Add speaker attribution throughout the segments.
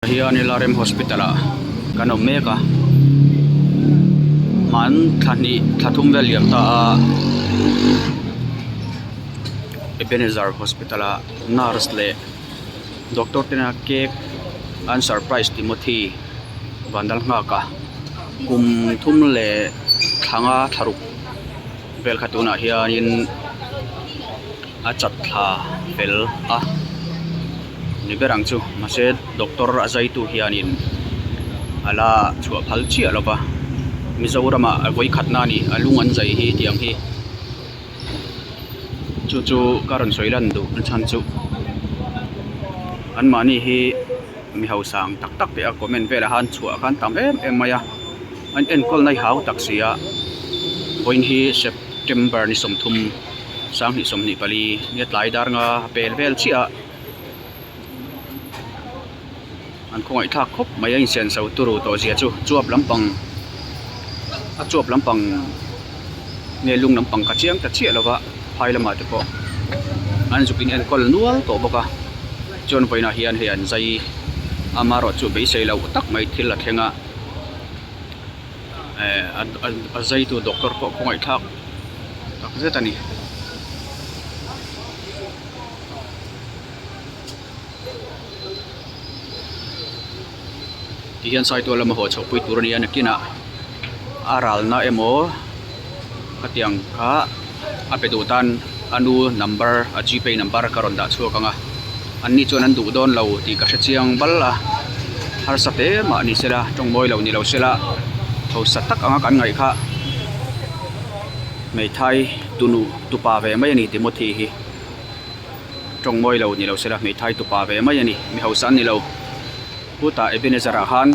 Speaker 1: Hian Ilarem Hospital ah kan awm mek a hman thla hnih thla thum vel liam ta a Ebenezer Hospital ah nurse leh doctor tena cake an surprise Timothy Vandal nghak a kum thum leh thla nga thla ruk vel kha tunah hianin a chat thla fel a ni ber ang chu mahse doctor a zai tu hianin a la chhuah phal chiah lo va Mizoram ah vawikhat na a ni a lung an zai hi tiang hi chu chu ka rawn sawi lan duh na chhan chu an mahni hi mi hausa ang tak tak te a comment velah khan chhuah khan tam em em mai a an enkawl na hi hau tak si a vawiin hi September ni 30. 2024 nia tlai dar nga a pel vel chiah a an khawngaih thlak khawp mai a insian so turu tawh zia chu chuap lampang a chuap lampang nge lung lampang ka chiang ta chiah lova phai lamah te pawh an zuk in enkawl nual tawh bawk a chuan vawiinah hian hei an zai amaherawhchu beisei loh tak mai thil a thleng a eh a zaitu doctor pawh khawngaih thlak tak zet a ni. Ti hian saitual lama haw chhoh pui tur a ni a nakinah a ralna emaw khatiang kha a pe duh tan a nu number a gpay number ka rawn dah chhuak ang a an ni chuan an duh dawn lo tih ka hre chiang bal a harsa te mah ni sela tawng mawi lo ni lo sela hausa tak anga kan ngaih kha hmeithai tunu tupa ve mai a ni Timothy hi tawng mawi lo ni lo sela hmeithai tupa ve mai a ni mi hausa an ni lo chutah Ebenezer ah khan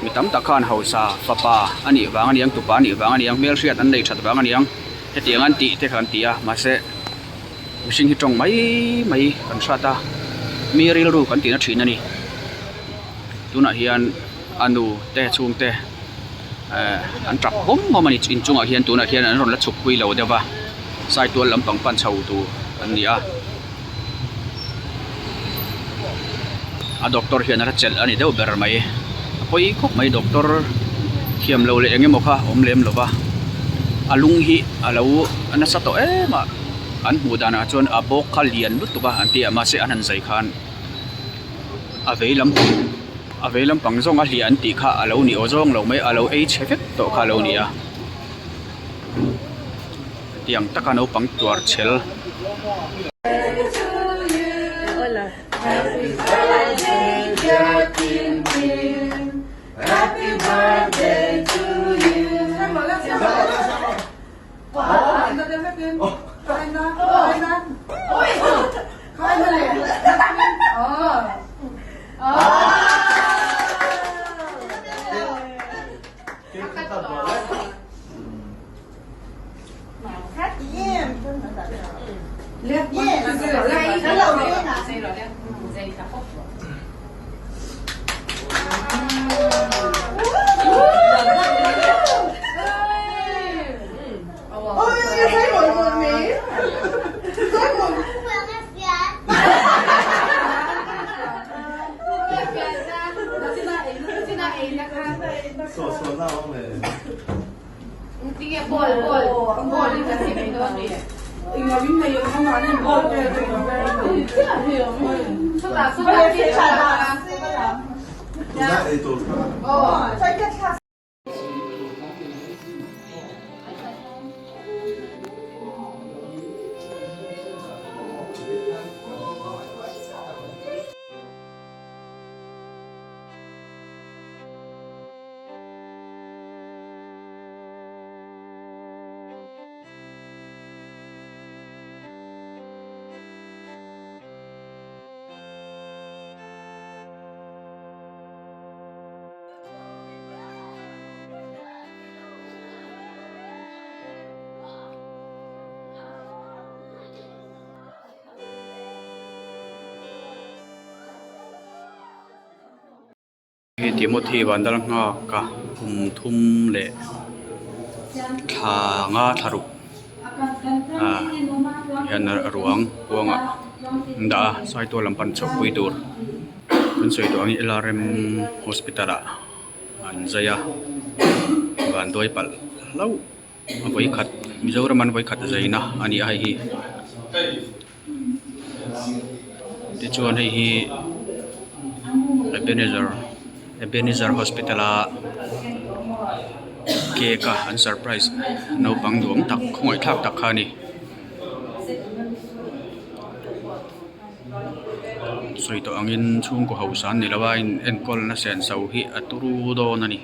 Speaker 1: mi tam tak khan hausa fapa a nih vang a ni ang tupa a nih vang a ni ang hmelhriat an nei that vang a ni ang hetiang an tih te kha an ti a mahse mihring hi tawng mai mai kan hrat a mi rilru kan tihna thin a ni tunah hian a nu te chhung te eh an tap hawm hawm a ni inchungah hian tunah hian an rawn la chhuk pui lo deuh va saitual lampang pan chho tur an ni a a doctor hian a la chelh a ni deuh ber mai a pawi khawp mai doctor thiam lo leh eng emaw kha a awm lem lo va a lung hi a lo nasa tawh em a an hmuh danah chuan a bawk kha lian lutuk a an ti a mahse an han zai khan a vei lampang a vei lampang zawng a hliah an tih kha a lo ni aw zawng lo mai a lo ei chhe vek tawh kha a lo ni a tiang taka naupang tuar chhel. Hei Timothy Vandal nghak a kum thum leh thla nga thla ruk ah hian ruang kuangah an dah a saitual lam pan chhoh pui tur. Kan sawi tawh angin LRM hospital ah an zai a vanduai palh hlauh a vawikhat Mizoram an vawikhat zaina a ni a hei hi tichuan hei hi Ebenezer Ebenezer hospital a cake a an surprise naupang duhawm tak khawngaih thlak tak kha a ni. Sawi tawh angin chhungkaw hausa an ni lo a in enkawl na senso hi a turu dawn a ni.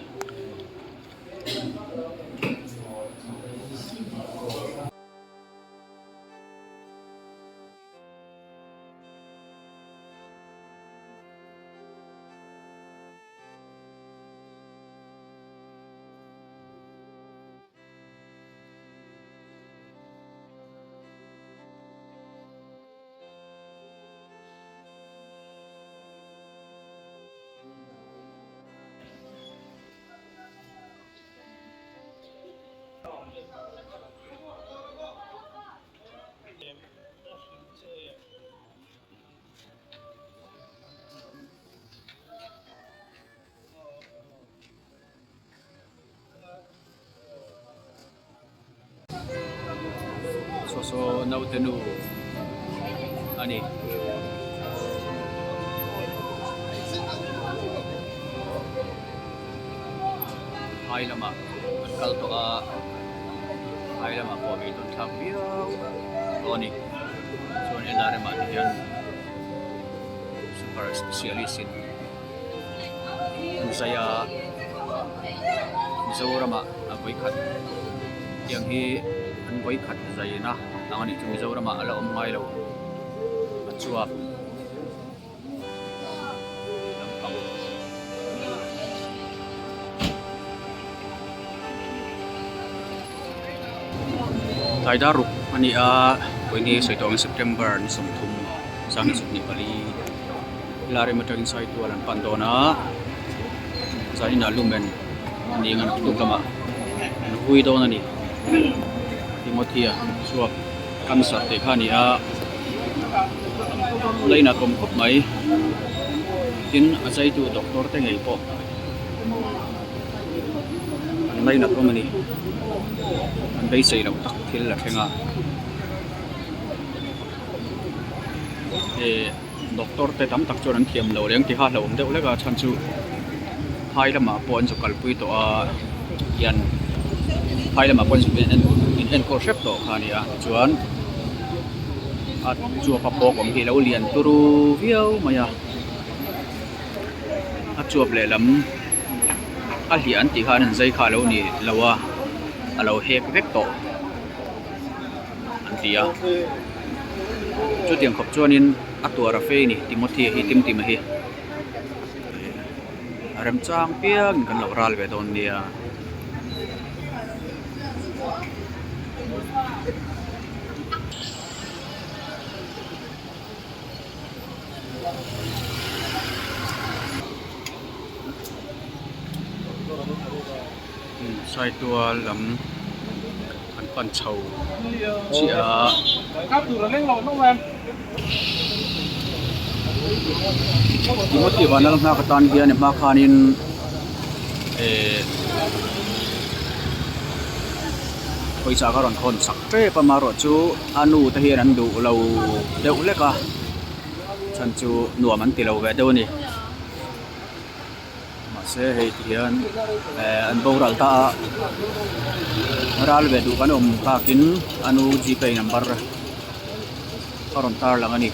Speaker 1: Saw saw naute nu a ni. Phai lamah an kal tawh a, phai lamah pawh a beidawn thlak viau tawh a ni. Chuan helai ramah te hian super specialist in an zai a, Mizoramah a vawikhat tiang hi an vawikhat zaina ang a nih chu Mizoramah a la awm ngai lo a chuak. Lampang Tlai dar ruk a ni a vawiin hi sawi tawh angin September ni 30 2024 Larem atangin Saitual an pan dawn a zaninah lumen a ni ang a tuk lamah an vui dawn a ni Timothy-a chhuak cancer tih kha a ni a lainat awm khawp mai tin a zaitu doctor te ngei pawh an lainat awm a ni an beisei loh tak thil a thleng a eh doctor te tam tak chuan an thiam lo leng tih kha a hlauhawm deuh hlek a chhan chu phai lamah pawh an zu kalpui tawh a hian phai lamah pawh an in enkawl hrep tawh kha a ni a tichuan a chuap a pawk awm hi a lo lian turu viau mai a a chuap lehlam a hliah an tih khan an zai kha a lo ni lo a a lo hek vek tawh an ti a chutiang khawp chuanin a tuar a fei a ni Timothy a hi Timtima hi. A remchang piangin kan lo ral ve dawn nia. Saitual lam an pan chho chiah a. Timothy Vanlal nghak atan hian a hma khanin ehh pawisa kha rawn khawn chak tep a amaherawhchu a nu te hian an duh lo deuh hlek a chhan chu nuam an ti lo ve deuh a ni. Mahse hei ti hian eh an boral ta a ral ve duh kan awm takin a nu gpay number a rawn tar lang a ni.